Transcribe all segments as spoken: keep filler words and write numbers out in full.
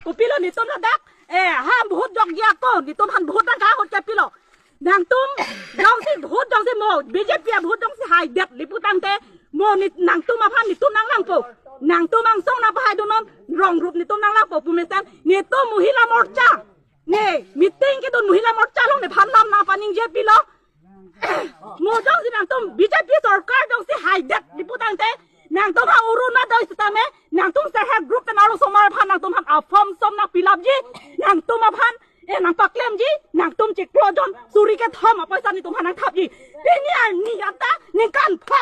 Kopilo netum ladak, eh, ha vote jokji ako, netum aphan vote nangkahut ke pilo. Nangtum jongsi vote jongsi mo, B J P a vote jongsi haidet lapu tangte, mo nit-, nangtum aphan netum nanglangpo. Nangtum angsong nangpahai dunnon, rong rup netum nanglangpo pu mesen, netum Mohila Morcha. Ne, meeting kedun Mohila Morcha along nephan lam nangpaningje pilo. Mo jongsi nangtum B J P sorkar jongsi haidet lapu tangte, nangtum ha Orunodoi sitame, nangtum self help group pen arlosomar aphan nangtum aphan a-form som nang fill up ji, nangtum aphan, eh, nangpaklemji, nangtum chiklo jon suri kethom apoisa netum aphan nangthapji. Pini arni ata ningkan pho.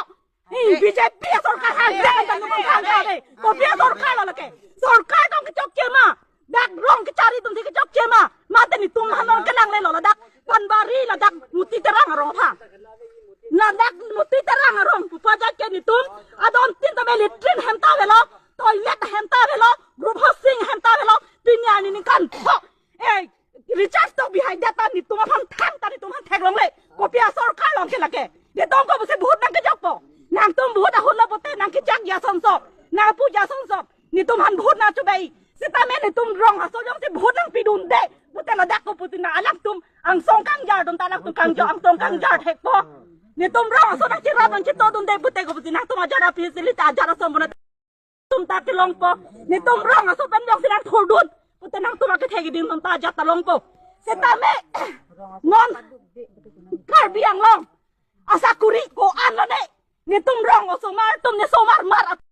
Hi, B J P sorkar haidet nangtum aphan tangka de. Kopi sorkar lo lake. Sorkar tong kechokche ma. Dak rong kachari atum si kechokche ma. Mate netum aphan nangkelanglelo ladak. Panbari ladak Muti Terang arong aphan. Ladak Muti Terang arong pu paja ke netum adon tin tame latrine ahem ta avelo, toilet ahem ta avelo, group housing ahem ta avelo, pini arni ningkan pho. Eh, Richard Tokbi haidet ta netum aphan thangta netum aphan theklongle. Kopi asorkar long ke lake. Netum kopusi vote nangkejokpo. Nangtum vote ahut lo pute nangkejak ja sonso, nangpu ja sonso. Netum aphan vote nangchobai. Sitame netum rong aso jongsi vote nangpidunde pute ladak kopusi na alangtum angsong kangjar dun ta alangtum kangjo angsong kangjar thekpo. Netum rong aso nangchirap nangchitodunde pute kopusi nangtum ajar aphi silita ajar asom bona tum ta kelongpo. Netum rong aso pen jongsi nangthurdun pute nangtum akethe keding dun ta ajat ta longpo. Sitame non Karbi Anglong asakuri ko-an lone. Netum rong osomar atum ne somar mar at-,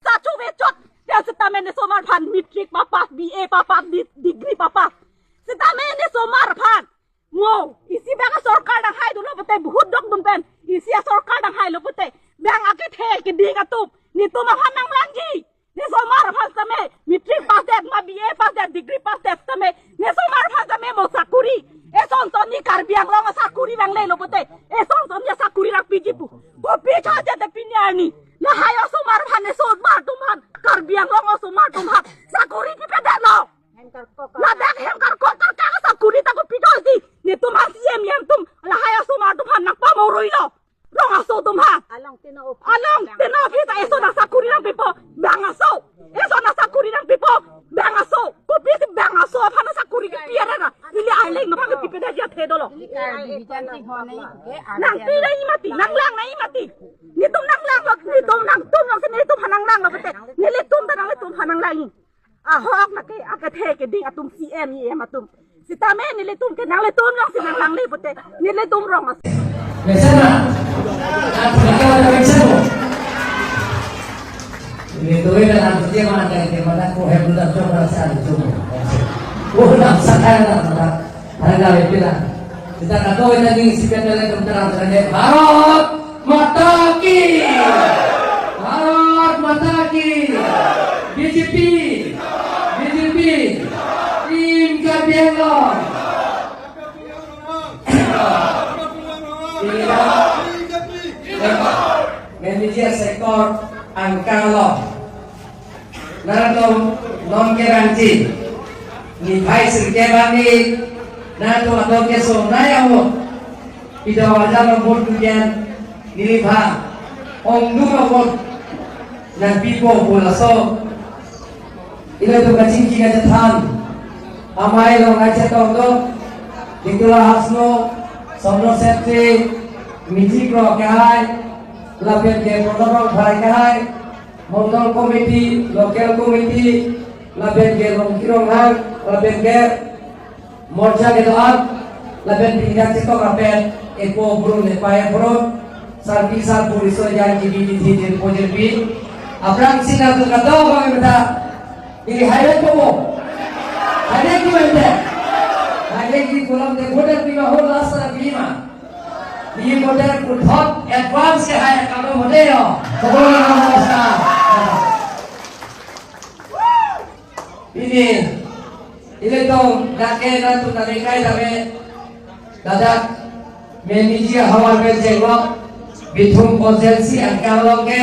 sa chuve chot. Ya sitame ne somar aphan matric papas, B A papas, di-, degree papas. Sitame ne somar aphan mo, isi bang asorkar nanghaidunlo pute, vote dokdun pen isi asorkar nanghailo pute, bang akethe keding atum netum aphan nanglangji. Ne somar aphan sitame matric pass det ma, B A pass det, degree pass det sitame, ne somar aphan sitame mo sakuri. Eson son ni Karbi Anglong asakuri nanglelo pute, eson son ni asakuri nangpiji pu. Kopi chojat de pini arni. Lahai osomar aphan, ne somar atum aphan, Karbi Anglong osomar atum aphan sakuri pipedetlo. Ladak hem karkok karkak asakuri ta kopi dosi. Netum aphan C M E M atum, lahai osomar atum aphan nangpamoruilo. Rong aso atum aphan. Along teno office. Along teno office ta eson asakuri nangpipo. Bang aso. Eson asakuri nangpipo. Bang aso. Kopisi bang aso aphan asakuri kepi arena. Ili aileng aphan kepi peda jathe dolo. Nangpi nangji mati, nanglang nangji mati. Netum nanglanglo, netum nangtum nangsi netum aphan nanglanglo pute. Nelitum ta nanglitum aphan nanglangji. Ahok lake akethe keding atum C M E M atum. Sitame nelitum ke nanglitum jongsi nanglangle pute, nelitum rong as- Mesana. At saka ada mesana. Ini tuh kan antusias mana kayak gimana, ko hem dulu coba rasa itu. Oh, nang sakar nang, nang. Harga ipila. Kita katoy lagi si Petalet terang terang. Bharat Mata Ki! Bharat Mata Ki! B J P! B J P! Team Karbi Anglong! Ini kan manager sektor angka lo. Nangtum non kerangji. Niphai sirkep arni nangtum atum kesonai amo. Pidong ajar lo vote dugen nilipha. Ongdung lo vote nangpipo pu laso. Ilitum kachingki kachethan. Amei along nangchetong do. Diktura Hasnu, Sondro Setri, Mijik Rok Kehai, lapen ke Prodorong Pharai Kehai, Mondol Committee, Local Committee, lapen ke Rongki Ronghang, lapen ke Morcha kedo-an, lapen pinggan chetok lapen epo burun epai burun, sarpi sarpo riso ejang kebi kethe jirpo jirpi. Aphrangsi nangtum kadokave meta, ili haidetpo mo. Haidetji mete. Haidetji pulote voter pima ho last na pima. Ni model puthot advance ke hai kado model yo. Kobol na namaskar. Pini, ilitum dak ke nangtum nangkai dame. Ladak manager havar pen jenglo. Bithung constituency angka along ke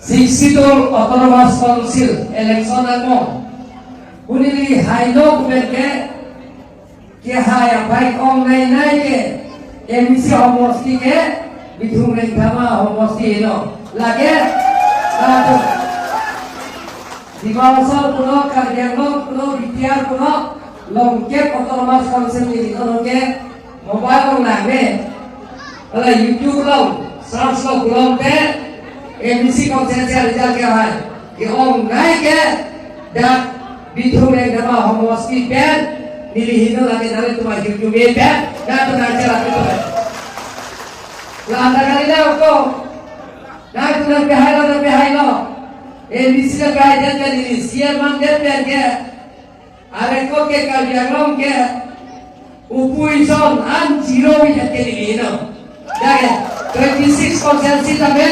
sixty-two Autonomous Council election angbong. Huni neli hailo pu pen ke, kehai aphai kong nai nai ke, M C homosti ke, Bithung Rengthama homosti lo. Lake, ato. Dima Hasao pulo, Karbi Anglong pulo, B T R pulo, Longkep Autonomous Council neli non ke mobile along nang me. Ala YouTube along search lo pulote M D C constituency result ke hai. Ke-ongnei ke dak Bithung Rengdama homosti pen neli heno lake nangtum ahirjume pen nangtum nangcherap itu. La anda kali na ko. Nangtum nangpehai lo, nangpehai lo. M D C nangpehai det ke neli, C M mandet pen ke. Are ko ke Karbi Anglong ke opposition an zero wi det ke neli no. Dak ke twenty six constituency tame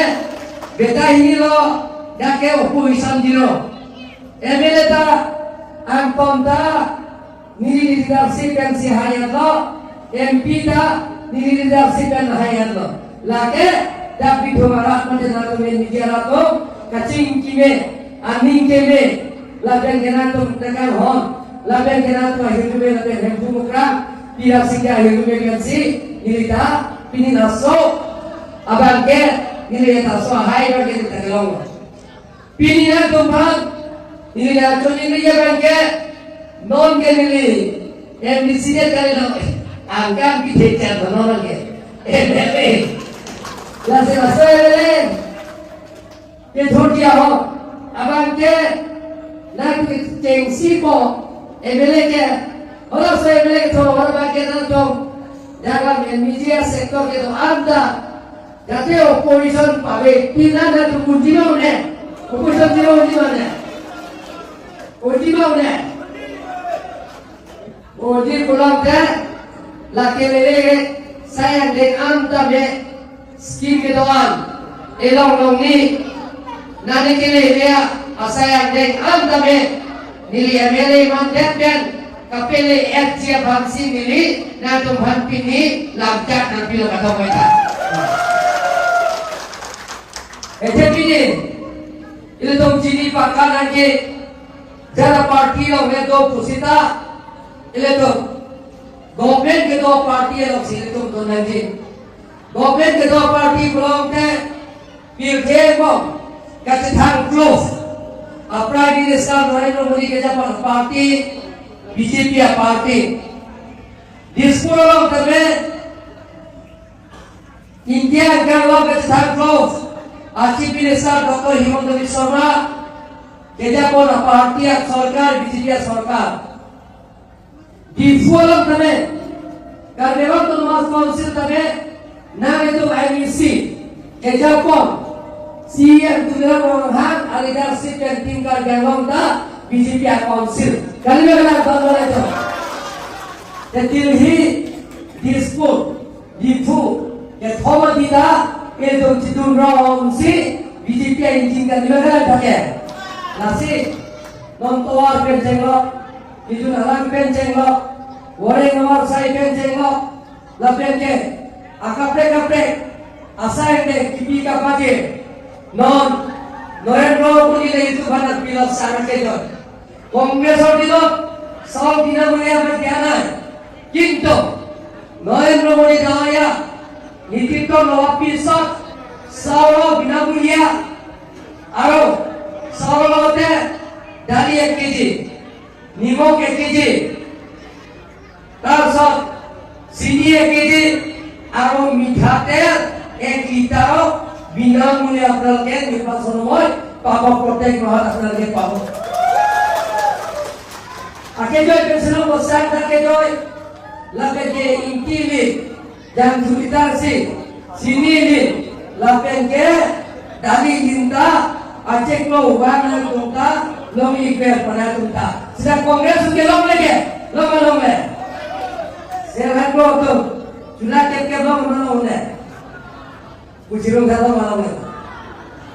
beta hini lo, dak ke opposition zero. M L A ta angton ta neli leadership pensi hai-et lo, M P ta neli leadership pen hai-et lo. Lake dak Bithung arat mate nangtum media arat atum kachingki me, aning keme, lapen ke nangtum tekan hon, lapen ke nangtum ahirjume, lapen Hemphu Mukrang, Pi Rangsing ke ahirjume pensi neli ta pini laso abang ke neli ta so hai abang ke neli ta kelong. Pini nangtum aphan, neli nangtum neli abang ke, non ke neli M D C det kali lo, angkang pi thek chan non ke. M L A. Lasi laso M L A kethur dia ho, abang ke, nangtum kechengsi po, M L A ke, halaso M L A kethur, hala abang ke nangtum, jagam M D C sector kedo-an ta, jate opposition pave, pini nangtum unji ma un-e. Opposition zero unji ma un-e. Unji ma un-e. Unji pulote, lake lele, asai angdeng an tame, scheme kedo-an, elong longni, nani kelele, asai angdeng an tame, neli M L A mandet pen, kapele F G F aphansi neli, nangtum aphan pini, lamchak nangpilo katok mai ta. Ete pini, ilitum chini paka nangji, jara party along le do pusita, ilitum government kedo party alongsi ilitum do nangji. Government kedo party pulote, pirthe bom, kachethang close. A Prime Minister Narendra Modi kejapon party, B J P a party. Dispur along tame, India angkang along kachethang close. A Chief Minister Doctor Himanta Biswa Sarma, kejapon a party a sorkar, B J P a sorkar. Diphu along tame, Karbi Anglong Autonomous Council tame, nangtum M A C, kejapon, C E M Tuliram Ronghang, a leadership pen Team Karbi Anglong ta, B J P a council. Kali na kali bang kali to. Te Delhi, Dispur, Diphu, kethom adita, ilitum chidun rongsi, B J P a engine kali na kali thake. Lasi, non tovar pen chenglo, Nijun alang pen chenglo, Wareng Nawarsai pen chenglo, lapen ke, akaprek kaprek, asai pen kipi kapaje, non, Narendra Modi le itu bana pilot sana kejon. Congress or dilo, Saul Binamulia berdianai. Kintu, Narendra Modi daya, nititlo lo apisot, Saul Binamulia, aro, Saul lote, dali ek K G. Nimok ek K G, tarpisot chini ek K G, aro mitha tel ek litar binamulya aphrang ke nipason moi pabo, protek rohan aphrang ke pabo. Akejoy pensi lo, bosang ta akejoy, lapen ke ingti li, jang julitar si, chini li, lapen ke dali linta, achek lo uban nangtum ta, long ikber pen nangtum ta. Sita Congress ke longle ke, longle longle. Sera ko tu, chula ke ke long long longle. Kuchirung kata malam ni.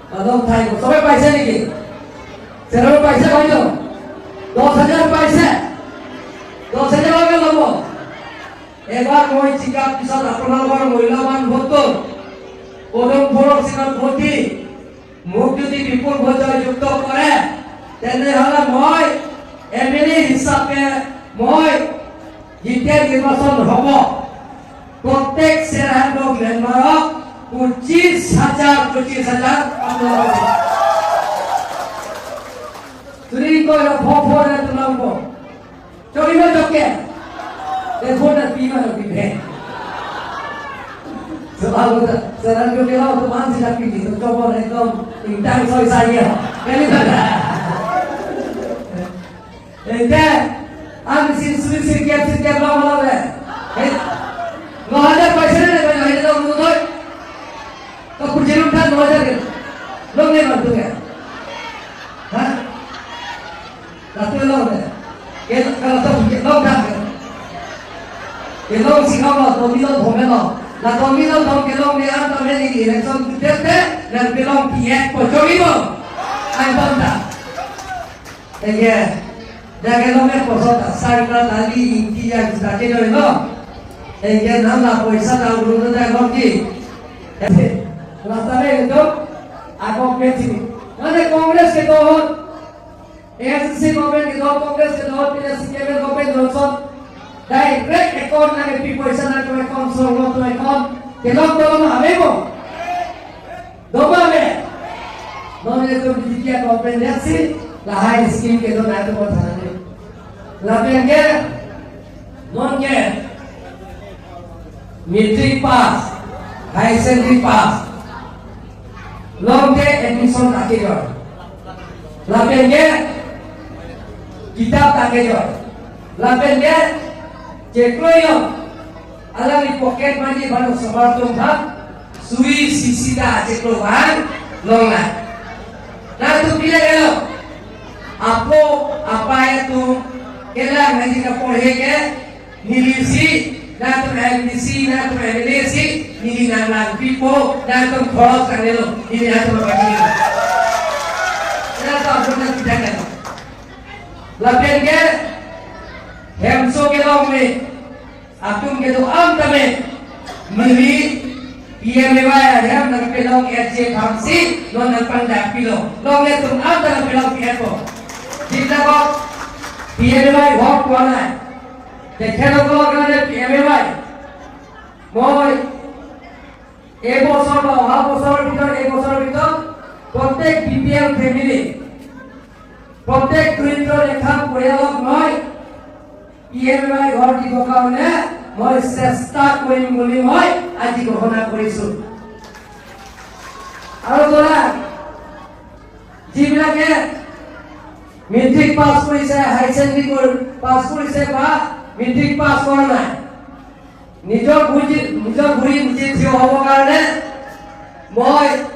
Malam thai ko. Sobai paisa niki? Sera paisa pai to? Dos hajar paisa. Dos hajar agar lobo. Ebar moi chikap pisat apnalokor moilaban vote, podong phorok sinat vote, mukjudi bipul vote joyjukto kore, tenehole moi M L A hisabe moi jite nirbachon hobo. Prottek Sera Hanbro member-ok pochis hajar, pochis hajar apnalok. Suri ingkoi ra pho pho ra tulang po. Chori ma choke. Te pho na pi ma na pi phe. So ago ta, saran jo ke lo to man si na pi di, to chobo na ekdom ingtang soi sai ya. Kali ta. Ente, an sin suri sirkep sirkep long long le. He. Lo hajar paisa ne, lo hajar long long noi. Ka kujirum than lo hajar ke. Long ne bantu ke. Ha? Latu long ne. Ke kalau tu ke long than ke. Ke long si kau lo, domi long thom lo. La domi long thom ke long ne an ta me ni election tu tep te, na ke long P F po chori mo. An banta. Ege, jaga lo me poso ta, sangkal tali ingti ya kita ke doi lo. Ege, nam la poisa ta urun ta lo ki. Ege, rasta le itu, ako ke sini. Mane Congress kedo ahut, A I C C government kedo ahut, Congress kedo ahut, pina C P M government kedo ahut. Direct account na ke pi poisa na ke account, solo to account. Ke lo to ma ave mo. Doma me. Non ke tu bijikia kompen yaksi, lahai scheme kedo na tu mo thanani. Lapen ke, non ke, matric pass, higher secondary pass, long ke admission ta kejor. Lapen ke, kitab ta kejor. Lapen ke, chekroyo, alangli pocket money baru sebar tum ha, sui sisi ta cheklo bang, long na. Na tu pila kalo, apo, apai tu, kelang haji ka porhe ke, neli si, na tu M D C, na tu M L A si, neli nang lang pipo, na tu khorok sang nelo, neli na tu bagi. Na tu apo na kita kalo. Lapen ke, hemso kelong me, atum kedo-an tame, neli P M A Y ahem nang pelong H J Phamsi, non nang pangdak pilo. Long le tum an ta nang pelong P F O. Jitla ko P M A Y hok ko nai. Te khelo ko ka ne P M A Y. Moi, e bosor ba, ha bosor bhitor, e bosor bhitor, prottek B P L family, prottek doritro rekha poriyalok noi, P M A Y ghor dibo karone moi chesta korim buli moi aji ghosona korisu. Aru tora, jibilake matric pass korise, higher secondary kor-, pass korise ba matric pass kora nai. Nijor bhuri, nijor bhuri nije thiyo hobo karone moi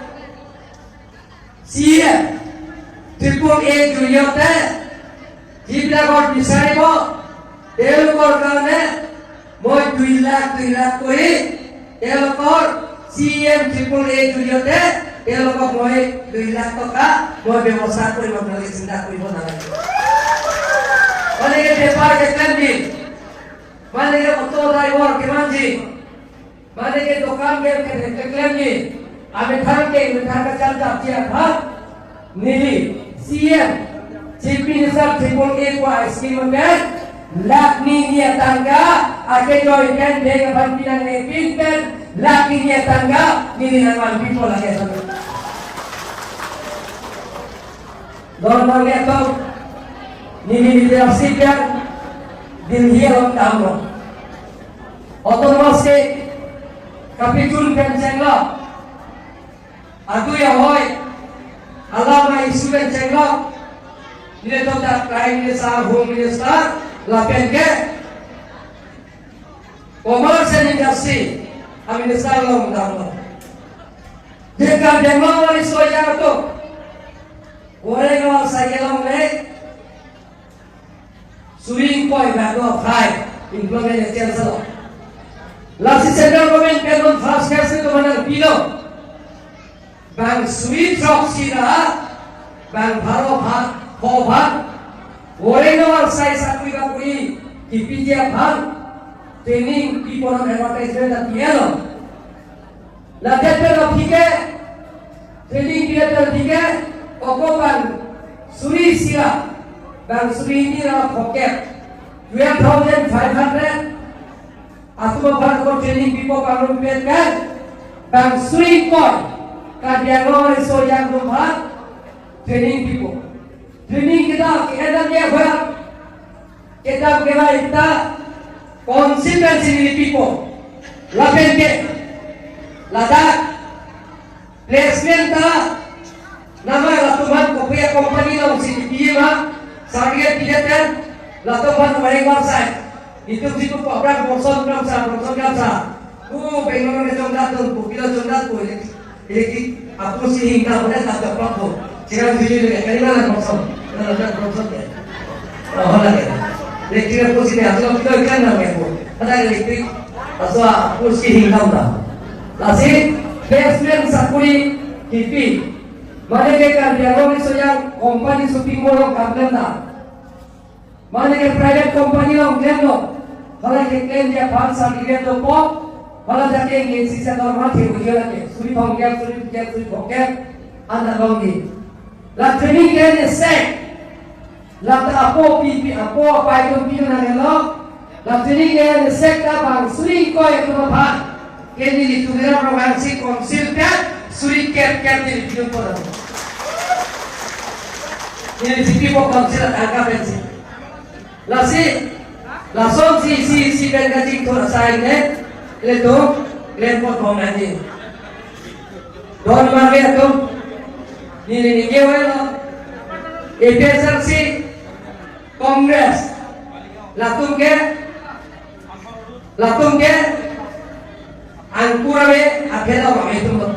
C M triple A joriyote jibilakor bisaribo, telokkor karone moi dui lakh, dui lakh kori, telokkor C M triple A joriyote, telokkor moi dui lakh toka moi bebosta kori, moi apnale chinta koribo nalage. Mane ke bepar keklem di, mane ke auto driver kemanji, mane ke dokan ke, ke, keklem ni, amethang ke, amethang kacharjap ji aphan, neli C M Chief Minister triple A pu scheme pen, lakh ni ni atangka, ake joy pen, bank aphan pinangne pin pen, lakh ni ni atangka, neli nang vangpipo lake. Dorbar ke to, neli leadership ya, Delhi along damlo. Autonomous State, kapitun pen chenglo. Atu ya hoi, alama issue pen chenglo. Neli to ta Prime Minister, Home Minister, lapen ke Commerce and Industry a Minister along damlo. Jeka Bangalore wali soja to. Ore no sai along le. Suri ingkoi ba do five employment chance lo. Lasi central government pen non first class ke to mana pilo. Bang suri throksi ra, bang baro bhat, pho bhat. Ore no sai sakuri bakuri, kipiji aphan, training pipo non advertisement ta pilo. La det pe la phike, training period la phike, oko bang suri isi ra, bang suri hini ra phokep, twelve thousand five hundred, atum aphan ko training pipo pangrum pet kan, bang suri ingkoi, Karbi Anglong riso yang aphan training pipo. Training kedam ke-en dam ke aphan, kedam ke-en dam ta council pensi neli pipo. Lapen ke ladak placement ta nama latum aphan kopi a-company alongsi pipe ma, certificate pidet pen latum aphan mai war sai. Itum si ko program Bongson, program sa, Bongson gam sa. Ko Bangalore ke chongdat atum, ko pilo chongdat ko, electric, electric aposti hingdam, udah tak dapat ko. Sekarang tujuh juga, kali mana Bongson? Mana ada Bongson ya? Oh, ada ya. Electric aposti ni, atau kita ikan nama ya ko. Ada electric, atau aposti hingdam dah. Lasi, placement sakuri kipi. Mane ke Karbi Anglong ni so yang company shopping mall lo kapten dah. Mane ke private company along klemlo. Hala ke klemji aphan certificate dopo. Hala jake nge sisa dorma the ujo lake. Suri thomkep, suri thomkep, suri thomkep. Anta longji. La training ke ne sek. La ta apo pipi, apo apai atum pi nangnelo. La training ke ne sek ta bang suri ingkoi atum aphan. Ke nelitum Rongangsi council pen suri kep kep neli pidun po. Neli pipo council atangka pensi. Lasi, lasonsi isi isi pen kachingthur asai ne, ilitum, len pot hong aji. Don marve atum, neli ningje avelo, A P H L C, Congress, latum ke, latum ke angkur ave, aphelok ave atum lo.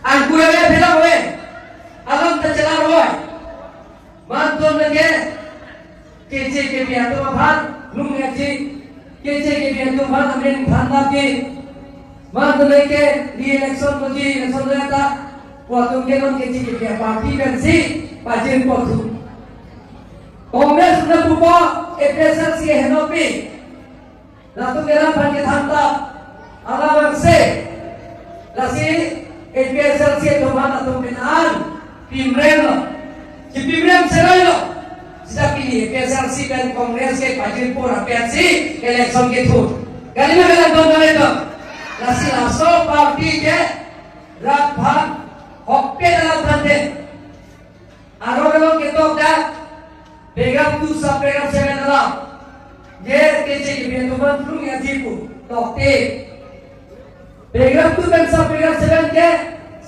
Angkur ave, aphelok ave. Alam ta chelar oi. Manton lake, keche kebi atum aphan lung nangji, keche kebi atum aphan amen than nangji. Manton lake, re-election doji, election doji ta, ko atum ke non keche kebi a-party pensi pajirpo thu. Congress na pupo, A P H L C henopi. Latum ke rat aphan kethan ta, alam angse. Lasi A P H L C atum aphan latum pen an pimrem lo. Chipimrem seroi lo. Sita pini A P H L C pen Congress ke pajirpo ra pensi election kethur. Kali ma kalang don don itu. Lasi laso party ke rat aphan hokpet alam than de. Aron aron ketok dak, paragraph two sub paragraph seven alam. Je keche kebi atum aphan lung nangji pu. Tokte. Paragraph two pen sub paragraph seven ke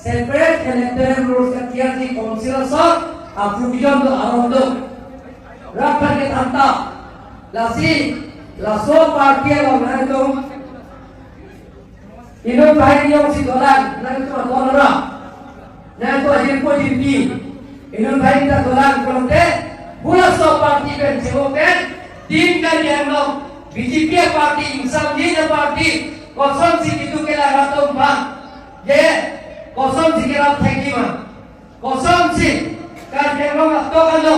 separate electoral rules kaclearji council asor, a-provision do aron do. Rat aphan kethan ta. Lasi, laso party along nangtum inut banghini jongsi dolang, nangtum adon ra. Nangtum ajirpo jirpi. Inut banghini ta dolang pulote, bula so party pen chevo pen, tin kali ano, B J P a-party, ingsamjin a-party, kosonsi kitu kelang atum aphan. Je, kosonsi kerap thekji ma. Kosonsi, Karbi Anglong atok ano,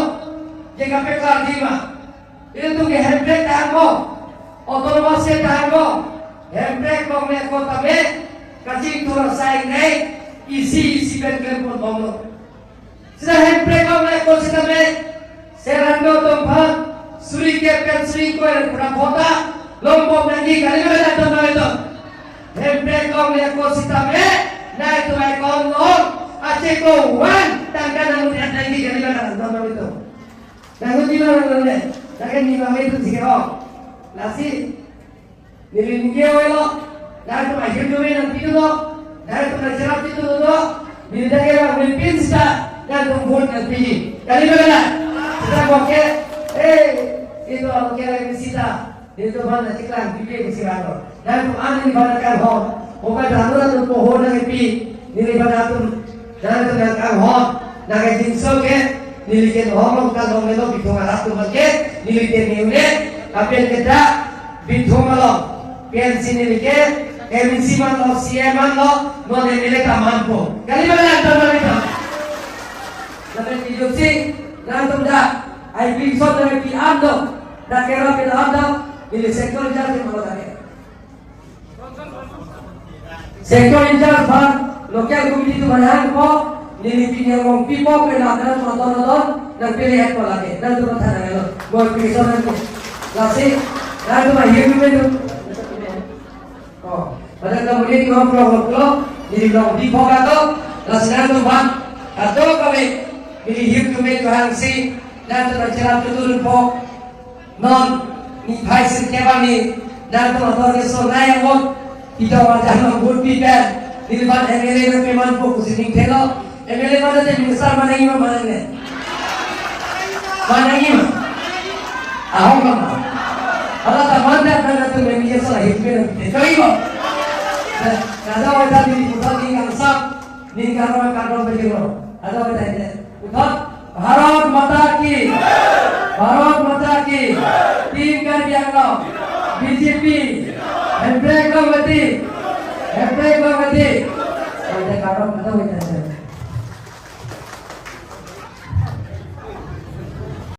je kapeklarji ma. Ilitum ke hemprek tahai mo, autonomous state tahai mo, hemprek longle ako tame, kachingthur asai nai, isi isi pen klem pon bomlo. Sita hemprek longle ako sitame, serando atum aphan, suri kep pen suri ingkoi ra pura kota, long bom nangji kali ma atum nang itu. Hemprek longle ako sitame, nai atum ai kon long, acheko wan, tangka nang udah nangji kali ma atum nang itu. Nangji ma nang le, nangji ma me tu sih oh. Lasi, neli ningje avelo, nangtum ahirjume nangpidunlo, nangtum nangcherap pidunlo, neli dak ke bang neli pin sita, nangtum vote nangpiji. Kali ma kalang? Sita boke, eh, itu aku kira ini sita. Nelitum aphan nangcheklang pipe pusi vanglo. Nangtum an neliphan nangkanghon. Oka dahur atum pohor nangpi. Neliphan atum. Nangtum nangkanghon. Nangkejinso ke. Neli ke nohok long kalong melo Bithung arat atum ke. Neli ke ne-une. Apen ke dak Bithung along. Pensi neli ke M C manlo, C M manlo. Non M L A ta manpo. Kali ma kalang, nangtum nangtum. Lapen kejutsi. Nangtum dak. Ai bingson nangpi an do. Dak kerap kita anda, neli sector in charge malu tadi. Sector in charge aphan, local committee atum aphan hangpo, neli pini ngong pipo, pe na dan nonton nonton, nangpili hek po lagi, nangtum thana ngelo, boy pini son nangtum. Lasi, nangtum ahirjume tu. Oh, pada kemudian ngong pro ngong pro, neli long pipo kato, lasi nangtum aphan, kato kami. Ili hiu tume tu hangsi, nangtum cherap tutun po. Non, ni phai sirkep ani, nangtum ator ke so nai amot, kita wajah non vote pipen, neliban M L A nangpemanpo pusi ning thelo, M L A mana te minister mana ima mana ne. Mana ima. Ahok ma. Hala ta man dak nangtum M L A so hiu tume, te choi bo. Kada wajah di putar di kangsap, Ning karong kardom pejirlo. Ada apa tadi? Uthot, Bharat Mata Ki. Bharat Mata Ki. Team Karbi Anglong. B J P. Hemprek Committee. Hemprek Committee. Ada kardom, ada apa tadi?